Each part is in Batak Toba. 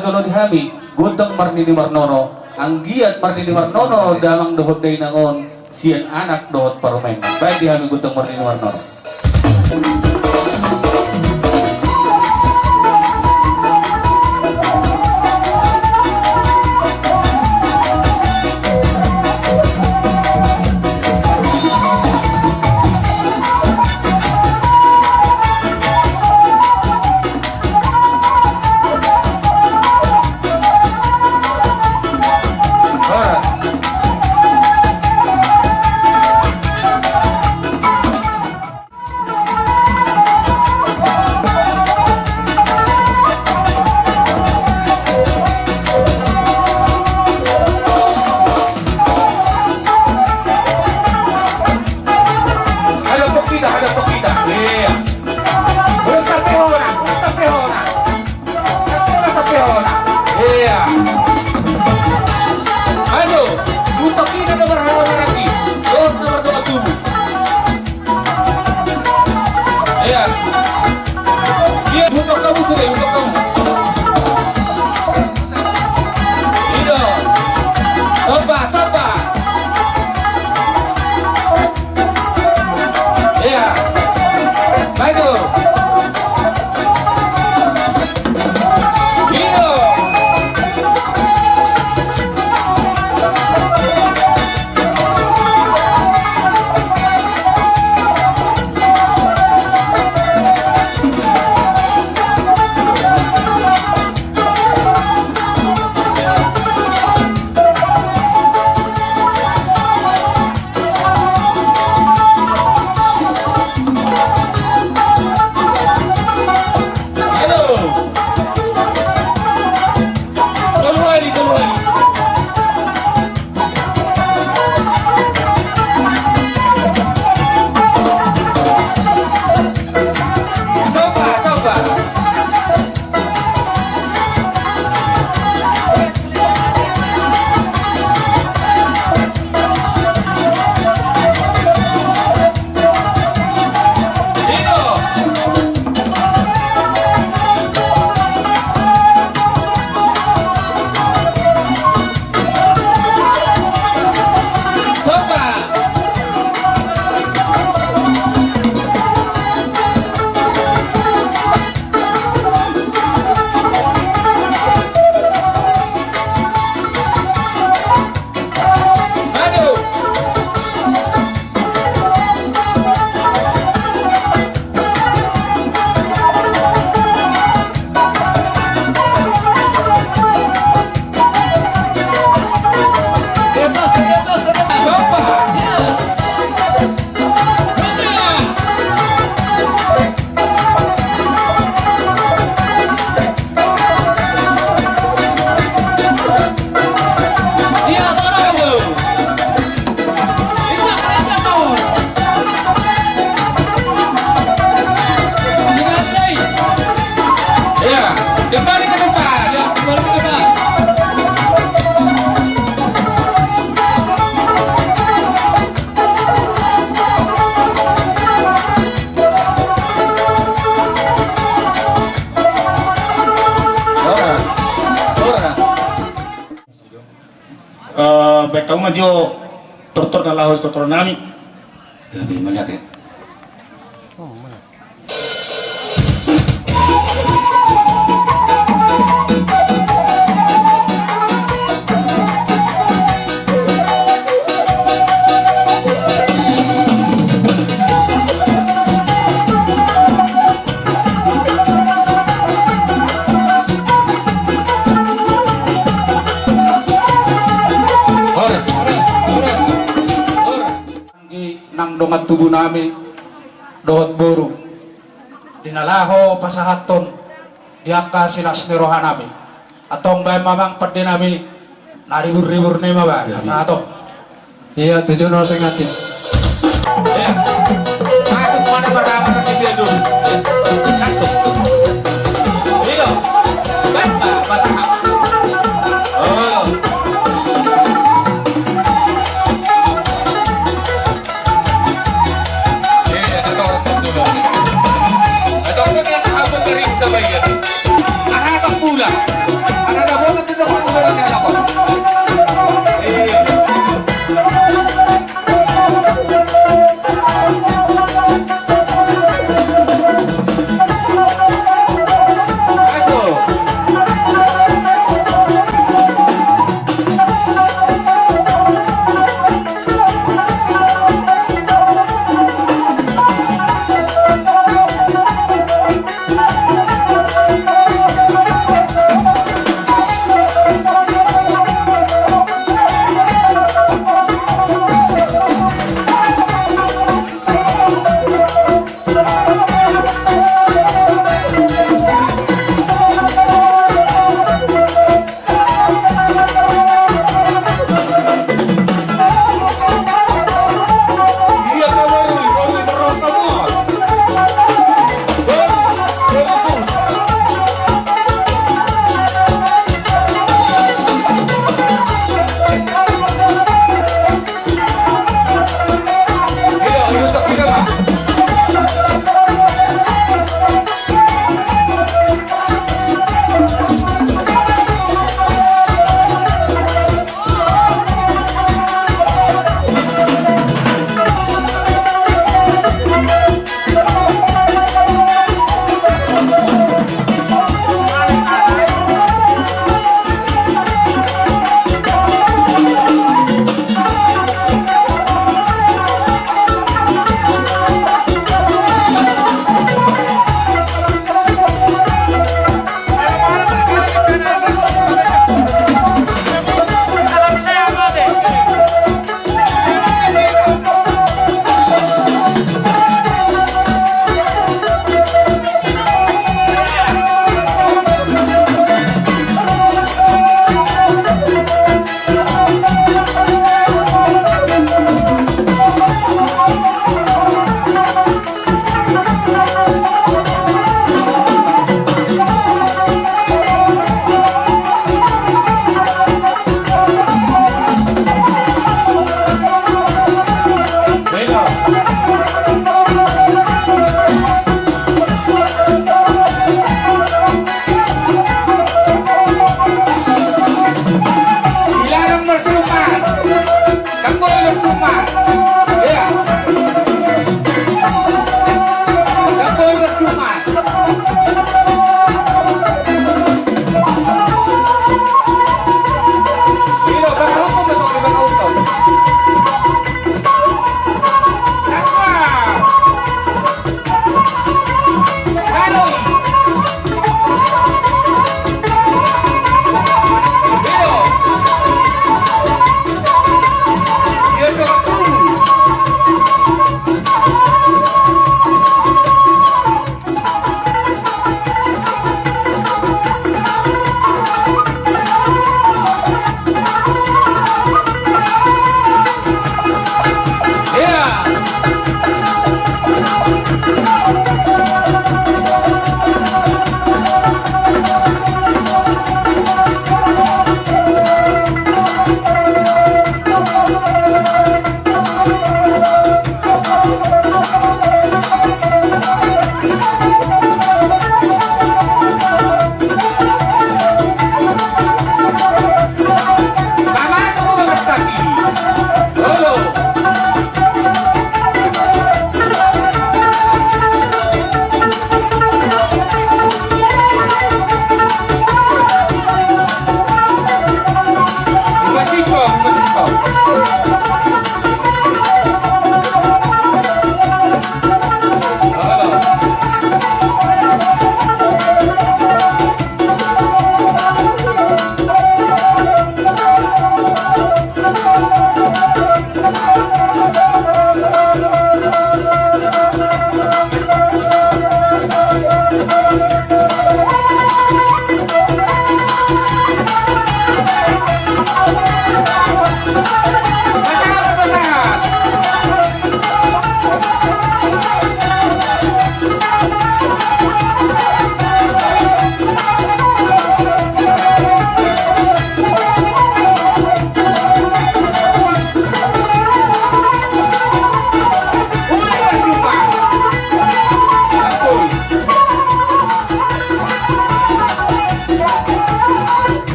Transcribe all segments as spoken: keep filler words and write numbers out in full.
Jolo di hami, gondang marnini marnono, anggiat marnini marnono damang dohot dainang on, sian anak dohot parumaenna. Baen di hami gondang marnini marnono. Ada pokida, ada pokida. Iya. Udah sampai orang, udah sampai orang. Udah sampai orang. Iya. Ayo, udah pokida, udah berharap lagi. Udah, udah berdoa dulu. Iya. Iya, buka kamu sudah, buka kamu. Iya. Coba, coba. Iya. Maju. Iya. Iya, kembali ke tempat. Iya, kembali ke tempat. Ora. Ora. Eh, baen hamu ma jo tortor na laho sitortoran nami. Gabe melihat ya. Nang dongan tubu nami dohot boru di na laho pasahathon di angka silas ni roha nami. Antong baen ma amang pande nami na ribur-ribur ni ma baen. Iya, sahat on. Iya, tujuh nol pengantin. Iya. Masuk mana pertama ke dia dulu. Satu. Iya. Baik, Pak. Pasangan. Oh. Iya, ada orang satu dong. Ada orang yang tak apa, ngeri kita bayar. Aha, tak pulang.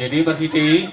Jadi marhite i